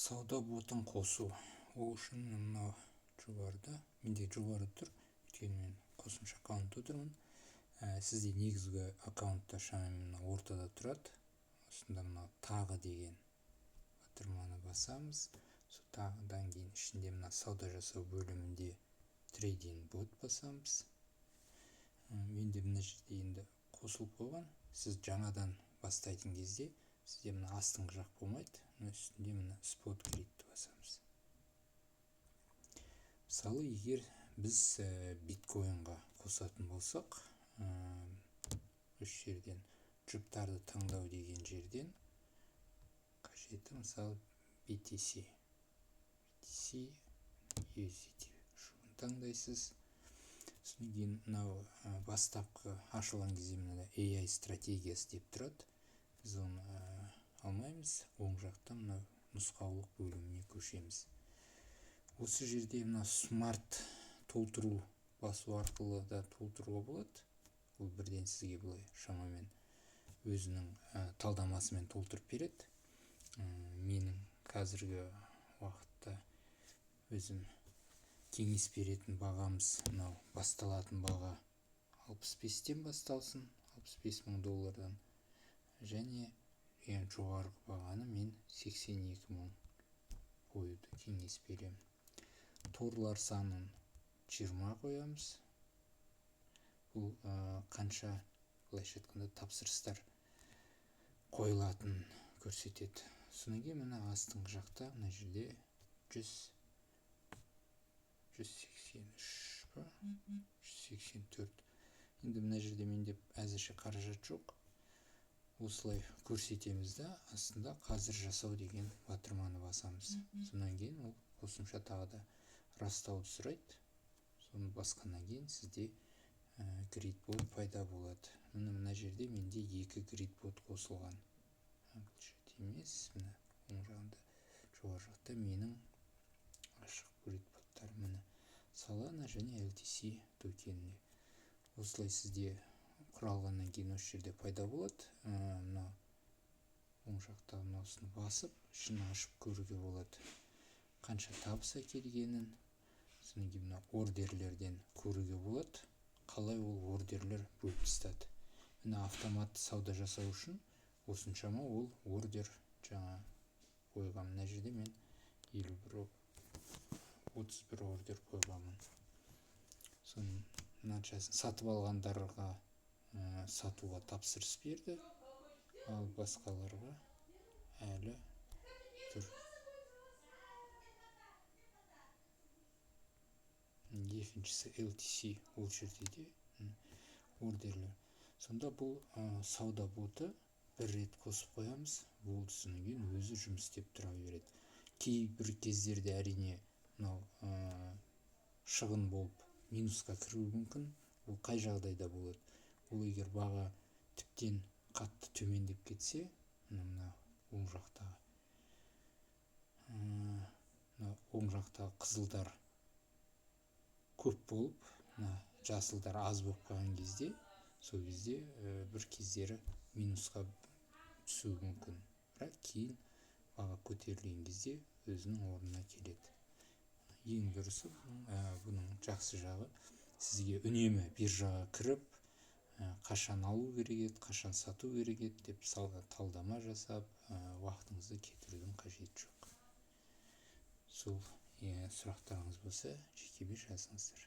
Сауда ботын қосу. Ол үшін мынау жоғарыда, менде жоғары тұр, өйткені мен қосымша аккаунтта отырмын. Сізде негізгі аккаунтта шамамен мына ортада тұрады. Осында мынау «Тағы» деген батырманы басамыз. Сол «Тағыдан» кейін ішінде мына сауда жасау бөлімінде «Трейдинг бот» басамыз. Менде мына жерде енді қосылып қойған. Сіз жаңадан бастайтын кезде сізде мына астыңғы жақ болмайды. Мына үстінде, мына «Спот гридті» басамыз. Мысалы, егер біз биткоинға қосатын болсақ, осы жерден «Жұптарды таңдау» деген жерден қажеті, мысалы, BTC, BTC USDT жұбын таңдайсыз. Содан кейін мынау бастапқы ашылған кезде мынада AI стратегиясы деп тұрады. Біз оны алмаймыз. Оң жақта мына нұсқаулық бөліміне көшеміз. Осы жерде мына смарт толтыру басу арқылы да толтыруға болады. Ол бірден сізге былай шамамен өзінің талдамасымен толтырып береді. Менің қазіргі уақытта өзім кеңес беретін бағамыз мынау: басталатын баға 65-тен басталсын, 65 мың доллардан, және ең жоғарғы бағаны мен 82 мың қоюды кеңес беремін. Торлар санын 20 қоямыз. Бұл қанша, былайша айтқанда, тапсырыстар қойылатынын көрсетеді. Содан кейін мына астыңғы жақта, мына жерде 183 па, 184. Енді мына жерде менде әзірше қаражат жоқ. Осылай көрсетеміз да, астында «Қазір жасау» деген батырманы басамыз. Содан кейін ол қосымша тағы да растауды сұрайды. Соны басқаннан кейін сізде грид бот пайда болады. Міне, мына жерде менде екі грид бот қосылған. Бұл жерде емес, мына оң жағында, жоғары жақта менің ашық грид боттарым, міне, Solana және LTC токеніне. Осылай сізде құралғаннан кейін осы жерде пайда болады. Мына оң жақтағы мынасын басып, ішін ашып көруге болады, қанша табыс әкелгенін. Содан кейін мына ордерлерден көруге болады, қалай ол ордерлер бөліп тастады. Міне, автоматты сауда жасау үшін осыншама ол ордер жаңа қойған. Мына жерде мен 51, 31 ордер қойғанмын. Соның мынаншасын сатып алғандарға сатуға тапсырыс берді, ал басқаларға әлі тұр. Екіншісі LTC, ол жерде де ордерлер. Сонда бұл сауда боты бір рет қосып қоямыз, болды. Содан кейін өзі жұмыс істеп тұра береді. Кейбір кездерде, әрине, мынау шығын болып, минусқа кіруі мүмкін. Ол қай жағдайда болады? Ол егер баға тіптен қатты төмендеп кетсе, мына оң жақтағы, мына оң жақтағы қызылдар көп болып, мына жасылдар аз болып қалған кезде, сол кезде бір кездері минусқа түсуі мүмкін. Бірақ кейін баға көтерілген кезде өзінің орнына келеді. Ең дұрысы, бұның жақсы жағы, сізге үнемі биржаға кіріп, қашан алу керек еді, қашан сату керек еді деп талдама жасап, уақытыңызды кетірудің қажеті жоқ. Сол, сұрақтарыңыз болса, жекеме жазыңыздар.